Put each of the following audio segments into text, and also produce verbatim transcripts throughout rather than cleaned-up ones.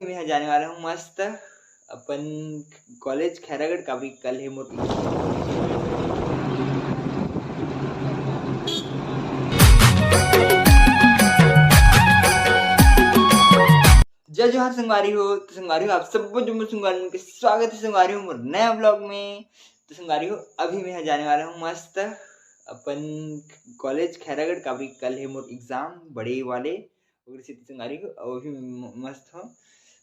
मैं जाने वाला हूँ मस्त अपन कॉलेज खैरागढ़, काबर कि कल है मोर। जय जोहार संगवारी हो। तो संगवारी हो, आप सबो जम्मो संगवारी मन के स्वागत है संगवारी हो मोर नया ब्लॉग में। तो संगवारी हो, अभी मैं जाने वाला हूँ मस्त अपन कॉलेज खैरागढ़, काबर कि कल है मोर एग्जाम बड़े वाले, ओकरे सेती संगवारी हो, अउ अभी म-, मस्त हो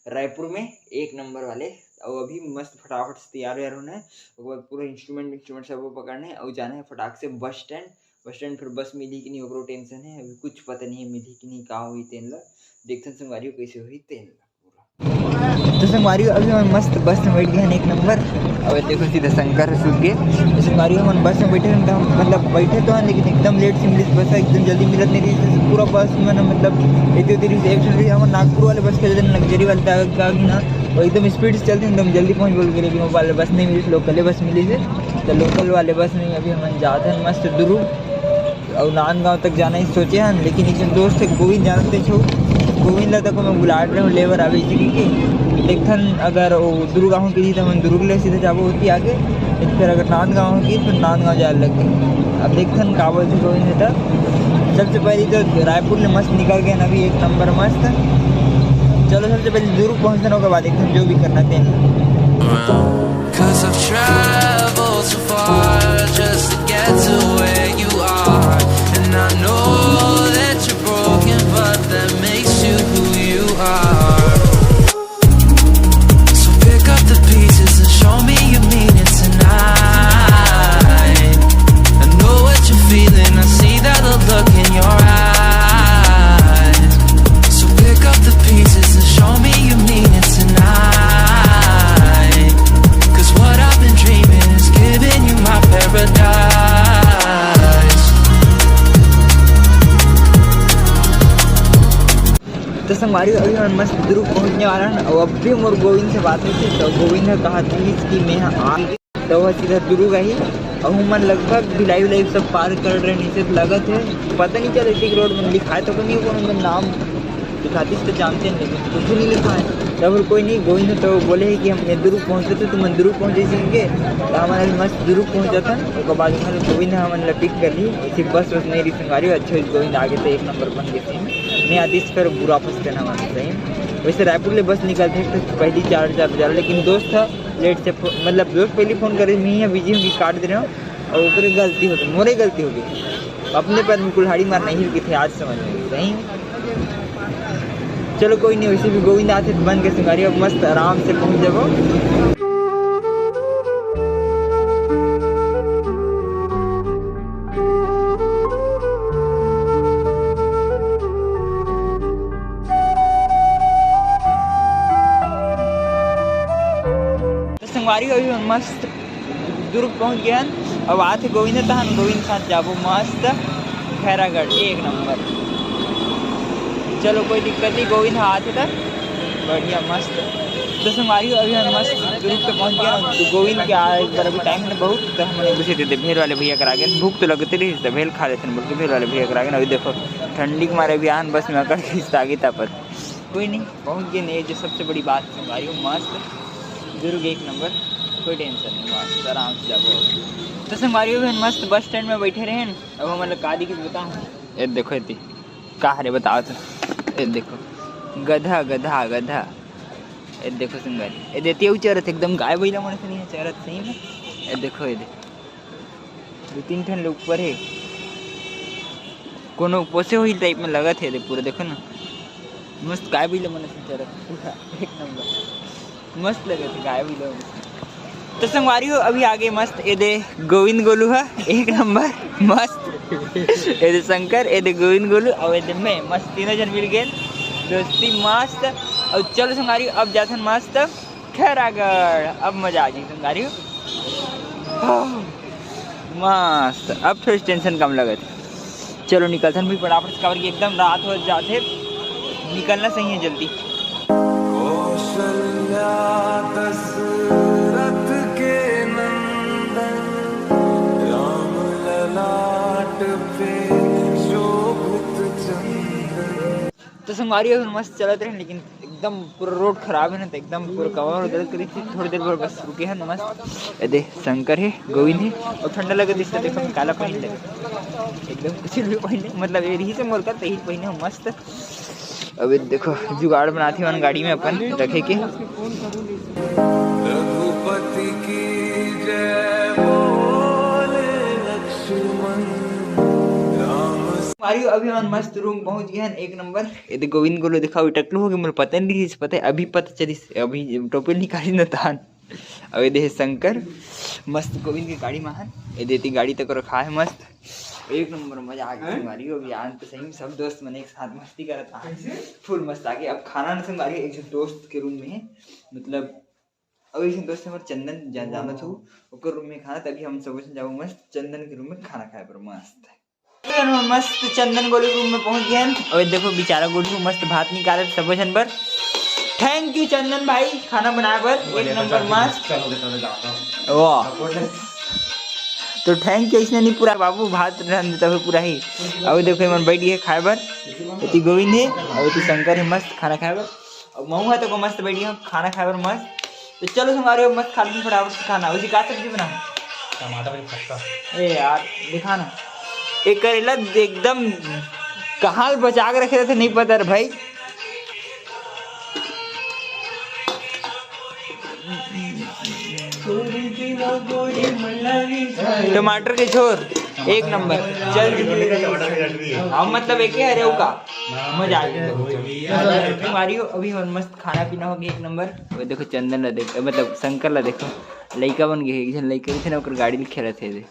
रायपुर में एक नंबर वाले। अउ अभी मस्त फटाफट से तैयार वैयार होना है, ओकर बाद पूरा इंस्ट्रूमेंट इंस्ट्रूमेंट सब पकड़ना है अउ जाना है फटाक से बस स्टैंड। बस स्टैंड फिर बस मिली कि नहीं, ओकरो टेंशन है, अभी कुछ पता नहीं है मिली कि नहीं, का होही तेन ला। देखथन संगवारी हो कैसे होही तेन ला। तो संगवारी हो, अभी हम मस्त बस में बैठ गए हैं एक नंबर। अब देखो सीधा शंकर सूत के। तो संगवारी हो, हम बस में बैठे हैं, तो हम मतलब बैठे तो हैं लेकिन एकदम लेट से मिली बस, एकदम जल्दी मिलत नहीं रही। तो पूरा बस में ना मतलब इतनी देरी से, एक्चुअली हम नागपुर वाले बस के लग्जरी वाले का, का ना वो एकदम स्पीड से चलते हैं, एकदम जल्दी पहुँच बोल के, लेकिन वो वाले बस नहीं मिली, लोकल बस मिली से। तो लोकल वाले बस में अभी हम जाते हैं मस्त दुर्ग। अउ नांदगांव तक जाना ही सोचे हन, लेकिन एक झन दोस्त हे गोविंद, जानते छो, गोविंद ला तको मैं बुलात रहे हूँ, लेबर आवे इसी के। देखथन अगर वो दुर्ग आहूँ कही तो हम दुर्ग ले सीधे जाबो होती आगे, लेकिन फिर अगर नांदगांव आहूँ कही तो नांदगांव जाए लग गए। अब देखथन का बोलते गोविंद हे तब। सबसे पहले तो रायपुर ले मस्त निकल गए ना, अभी एक नंबर मस्त। चलो सबसे पहले दुर्ग पहुँचने के बाद देखथन जो भी करना तेन। Cause I've traveled so far just to get to where you are. And I know that you're broken, but that makes you who you are. So pick up the pieces and show me you mean it tonight. I know what you're feeling, I see that look in your eyes. So pick up the pieces and show me you mean it tonight. 'Cause what I've been dreaming is giving you my paradise. तो संगवारी, अभी हम मस्त दुर्ग पहुँचने वाला हन, अउ अभी मोर गोविंद से बात होइस, तो गोविंद ह कहा कि मैं ह आ तो वह सीधा दुर्ग आही। अउ हमन लगभग भिलाई विलाई सब पार कर रहे, नीचे से लगत हे, पता नहीं चले ठीक रोड में लिखाए तो नहीं, कोनो में नाम लिखातीस तो जानते हैं, लेकिन कुछ नहीं लिखा है। तब कोई नहीं, गोविंद तो बोले है कि हम ये दुर्ग पहुँचते तो तुम दुर्ग पहुँचे सीखे, तो हमन अभी मस्त दुर्ग पहुँच जाता। ओकर बाद हमन गोविंद हमन ला पिक कर ली, इसी बस वस नहीं रही संगवारी, अच्छा गोविंद आगे तो एक नंबर बन गए थे। नहीं आतीस कर बुरा फंसते ना मानते सही। वैसे रायपुर ले बस निकलते तो पहली चार चार बजा, लेकिन दोस्त था लेट से फो-, मतलब दोस्त पहली फोन करे, मैं यहाँ बिजी हूँ कि काट दे रहे हो, और ओकरे गलती हो गई, मोरे गलती हो गई, अपने पर में कुल्हाड़ी मारना ही किथे आज समझ में सही। चलो कोई नहीं, वैसे भी गोविंद आथे तो बन के संगवारी, अब मस्त आराम से पहुँच जाबो। तो संगवारी अभी मस्त दुर्ग पहुँच गए हन। अब आथे गोविंद तहन, गोविंद साथ जाबो मस्त खैरागढ़, एक नंबर। चलो कोई दिक्कत नहीं, गोविंद ह आथे त बढ़िया मस्त। तो संगवारी अभी हम मस्त दुर्ग पे पहुँच गए हन। तो गोविंद के आए एक बार अभी टाइम है बहुत, तो हम लोग उसे देते भेल वाले भैया करा गए, भूख तो लगते रही तो भेल खा लेते हैं बोल के भेल वाले भैया करा गए। अभी देखो ठंडी के मारे अभी आन बस में अकड़ के आगे तापत। कोई नहीं, पहुँच गए नहीं, जो सबसे बड़ी बात संगवारी हो मस्त दुर्ग एक नंबर, कोई टेंशन नहीं, मस्त आराम से जाबो। तो संगवारी हो, मस्त बस स्टैंड में बैठे रहे, अब हम लोग का दिखी बताऊँ। ये देखो एती का हरे बताओ तो, ये देखो गधा गधा गधा, ये देखो संगवारी, ये देती है चरत एकदम गाय बैला मन से नहीं है चरत सही में। ये देखो ये दे दो तीन ठन ले ऊपर हे, कोनो पोसे हुई टाइप में लगत हे दे पूरा, देखो ना मस्त गाय बैला मन से चरत पूरा एक नंबर। मस्त लगे थे गाय भी लोग। तो संगवारी हो अभी आगे मस्त ए दे गोविंद गोलू है एक नंबर मस्त। ए दे शंकर, ए दे गोविंद गोलू और ए दे मैं, मस्त तीनों जन मिल गए दोस्ती मस्त। और चलो संगवारी हो अब जाथन मस्त खैरागढ़, अब मजा आ जाए संगवारी हो। मस्त, अब थोड़ी टेंशन कम लगत। चलो निकलथन भी फटाफट से, काबर कि एकदम रात हो जाथे, निकलना सही है जल्दी। कौशल्या दशरथ के नंदन, राम ललाट पे शोभित चंदन। तो संगवारी अभी मस्त चलत रहे, लेकिन एकदम पूरा रोड खराब है ना, तो एकदम पूरा कमर दर्द करी थी। थोड़ी देर बर बस रुके हैं, मस्त। ये दे, शंकर है, गोविंद है, और ठंडा लगे दिसता। देखो, काला पहन ले, एकदम कुछ भी पहने, मतलब, ये रही से मोर का, तही पहने हो, मस्त। अभी देखो, जुगाड़ बनाती हूँ गाड़ी में अपन रखे के। रघुपति की जय बोले लक्ष्मण राम। मारियो, अभी हम मस्त रूम पहुंच गए हैं, एक नंबर। ये दे, गोविंद गोलू दिखाओ, टकलू हो गए, मुझे पता नहीं, पता है, अभी पता चली, अभी टोपी निकाली न तान। अब ये दे शंकर, मस्त गोविंद के गाड़ी में हन। ये देती गाड़ी तक रखा है मस्त, एक नंबर मजा आ गया। मारियो, अभी आन तो सही में सब दोस्त मन एक साथ मस्ती करत हैं, फुल मस्त आ गया। अब खाना न संग मारियो, एक जो दोस्त के रूम में है, मतलब, अब एक दोस्त हमारे चंदन जा, जाना था, ओकर रूम में खाना, तभी हम सब झन जाबो मस्त चंदन के रूम में खाना खाए पर मस्त। मस्त चंदन गोलू रूम में पहुंच गए हैं। अबे देखो, बेचारा गोलू मस्त भात निकाले सब झन बर। थैंक यू चंदन भाई, खाना बनाए बर एक नंबर मस्त। वाह, तो थैंक यू। इसने नहीं पूरा बाबू, भात रहन देता हुए पूरा ही। अब देखो, मन बैठ गए खाए बर। एती गोविंद है, अब एती शंकर है, मस्त खाना खाए बर। अब महू है तो को मस्त बैठ गया खाना खाए बर मस्त। तो चलो संगवारी, मस्त खा लेते फटाफट से खाना। उसी का सब्जी बना? टमाटर के खट्टा। ए यार, दिखा ना, एक करेला एकदम कहाँ बचा के रखे रहते, नहीं पता रे भाई। टमाटर के झोर एक नंबर। चल, टमाटर की चटनी है। हाँ, मतलब, एक ही हरे का मजा आ गया। संगवारी हो, अभी हम मस्त खाना पीना हो गया एक नंबर। वो देखो चंदन ला देखो, मतलब शंकर ला देखो, लइका बन गए, एक झन लइका थे ना, ओकर गाड़ी में खेलत हे।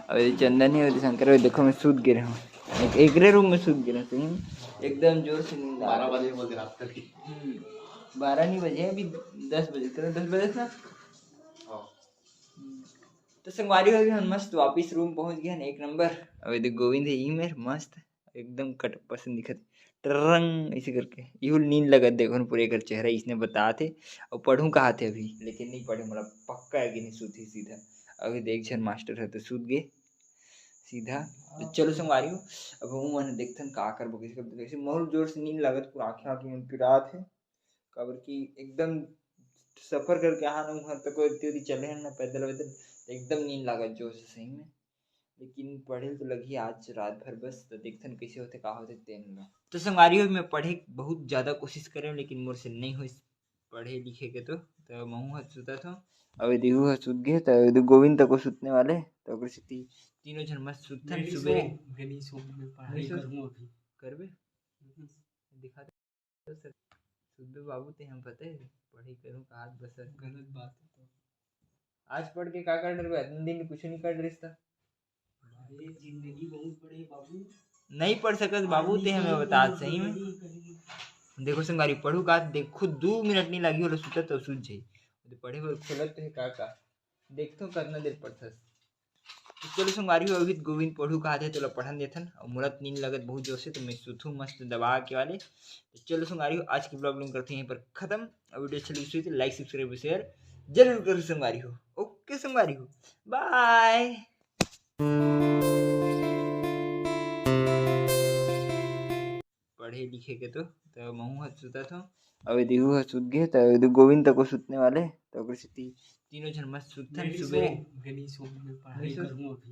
और ये चंदन है, और शंकर है, देखो मैं सूत गिरे हूँ, एक, एकरे रूम में सूत गिरे हूँ, सही में। एकदम जोर से नींद आ रहा। बारह बजे बोल दे रात तक। हम्म, बारह नहीं बजे, अभी दस बजे, तेरह, दस बजे ना। हाँ। तो संगवारी हो, अभी हम मस्त वापिस रूम पहुंच गए हैं, एक नंबर। अब ये देख गोविंद है, ई मेर मस्त, एकदम कट पसंद दिखत, टरंग ऐसे करके। इहुल नींद लगत, देखो न, पूरे एकर चेहरा इसने बतात हे। और पढ़ूं कहा थे अभी, लेकिन नहीं पढ़े, मोला पक्का है कि नहीं सूती सीधा। अभी देख झन मास्टर है तो सूत गए सीधा। तो चलो संगवारी हो, अब हम मन देखथन का करबो, कैसे करबो, कैसे मोर जोर से नींद लागत, पूरा आँखें आँखें मन पिरात हे। काबर कि एकदम सफर करके आहा न, उहाँ तक एती ओती चले हन ना, पैदल वैदल, त एकदम नींद लागत जोर से सही में। लेकिन पढ़े ल तो लगही आज रात भर बस, त देखथन कइसे होथे, का होथे तेन ल। तो संगवारी हो, मैं पढ़े के बहुत ज्यादा कोशिश करे हूँ, लेकिन मोर से नहीं होइस पढ़े लिखे के तो, त महू ह सुतत हूँ। अब दिहू ह सुत गे, त गोविंद तको सुतने वाले, त ओकर सेती तीनों झन मस्त सुतथन सुबेरे। मैं सो, मैं पढ़ाई करूँ अभी। करबे? दिखा दे। तो सर, सुबे बाबू ते हम पता है, पढ़ाई करूँ कहा बस। गलत बात है तो। आज पढ़ के का कर डरबे? इतने दिन कुछ नहीं कर रिस था। अरे जिंदगी बहुत बड़ी है बाबू। नहीं पढ़ सकत बाबू, ते हमें बता सही में। देखो संगवारी, पढ़ू का देखो, दो मिनट नहीं लगी होला सुता तो सूत जाई। तो पढ़े बर खोलत तो है का का, देखथों कतना देर पढ़थस। तो चलो संगवारी हो, अभी गोविंद पढ़ू कहा थे, तोला पढ़न देथन। और मोला तो नींद लगत बहुत जोर से, तो मैं सुथू मस्त दबा के वाले। तो चलो संगवारी हो, आज की ब्लॉग लिंक करते हैं यहीं पर खत्म। और वीडियो अच्छी लगी तो लाइक, सब्सक्राइब, शेयर जरूर करो संगवारी हो। ओके संगवारी हो, बाय। पढ़े लिखे के तो, त महू ह सुतत हूँ। अब दिहू ह सुत गे, त गोविंद तको सुतने वाले, त ओकर सेती तीनों झन मस्त सुतथन सुबेरे। मैं सो, मैं पढ़ाई करूँ अभी।